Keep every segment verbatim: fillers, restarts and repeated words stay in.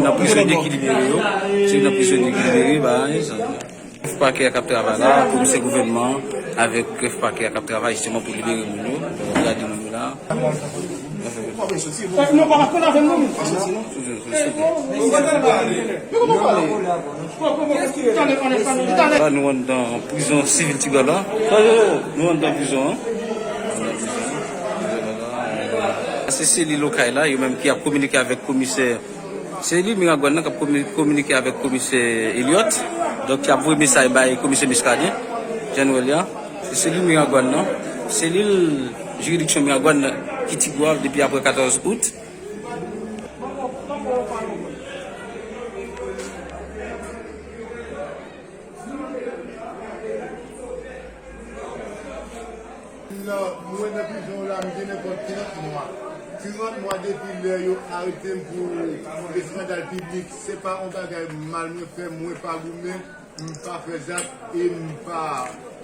Nan prizonye ki libere yo, se nan prizonye ki libere, ba, e sa. Chèf pakè a k ap travay la, komisè gouvènman an, avèk chèf pakè a k ap travay jisteman pou libere moun yo, gade moun yo la. La, nou anndan prizon sivil Tigwav la. Nou anndan prizon an. Se selil Okay la, yo menm ki ap kominike avèk komisè. Selil Miragwàn nan k ap komi-, kominike avèk komisè Elliot. Donk, ki ap voye mesaj bay komisè Muscadin, Jan Welia. Se selil Miragwàn nan. Selil jiridiksyon Miragwàn nan ki Tigwav depi apre katòz out. Nan, mwen nan prizon la, m gen nenpòt trant mwa. Trant mwa depi lè yo arete m pou eskandal piblik. Se pa yon bagay mal mwen fè, mwen pa goumen, m pa fè zak e m pa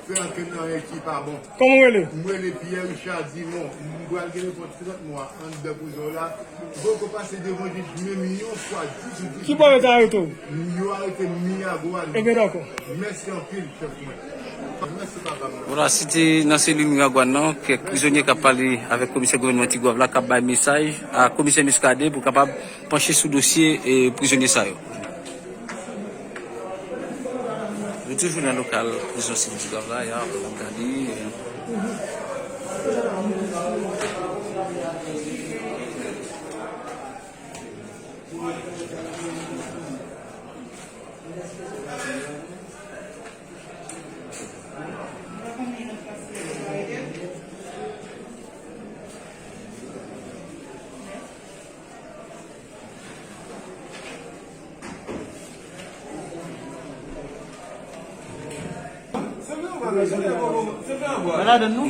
fè ankenn anyen ki pa bon. Kòman w rele? M rele Pierre Richard Dumont. M pral gen nenpòt trant mwa anndan prizon la. M poko pase devan jij menm yon fwa ditou, ditou. Ki bò yo te arete w? Yo arete m Miragwàn. Ebyen, dakò. Mèsi anpil, chèf mwen. Mèsi, papa mwen. Vwala, se te nan selil Miragwàn nan, kèk prizonye k ap pale avèk komisè gouvènman Tigwav la, k ap bay mesaj a komisè Muscadin pou kapab panche sou dosye, e, prizonye sa yo. Nou toujou nan lokal prizon sivil Tigwav la, ya, pou n ap gade, e, Mwen ladan nou.